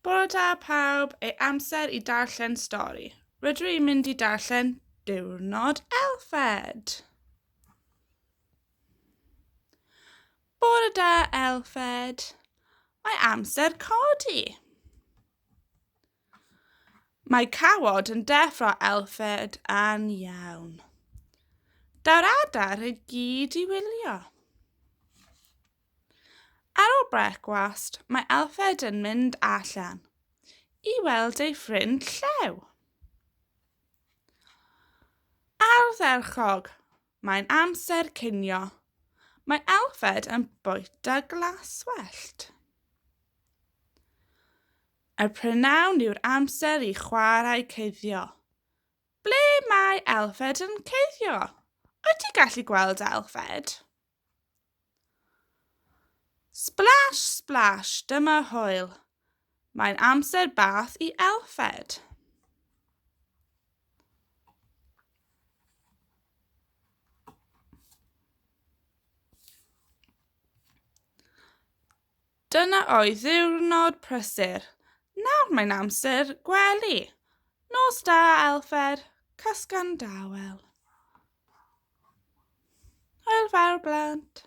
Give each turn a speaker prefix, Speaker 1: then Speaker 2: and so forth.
Speaker 1: Bore da pawb, ei amser i darllen stori. Rydw i'n mynd i darllen Diwrnod Elfed. Bore da Elfed. Mae amser codi. Mae cawod yn deffro Elfed yn iawn. Daw'r adar i gyd i wylio. Ar ôl brecwast, mae Elfed yn mynd allan i weld ei ffrind Llew. Ardderchog! Mae'n amser cinio. Mae Elfed yn bwyta glaswellt. Y prynhawn yw'r amser i chwarae cuddio. Ble mae Elfed yn cuddio? Wyt ti'n gallu gweld Elfed? Splash, splash, dyma hwyl. Mae'n amser bath i Elfed. Dyna oedd ddiwrnod prysur. Nawr mae'n amser gwely. Nos da, Elfed. Cysga'n dawel. Hwyl fawr, blant.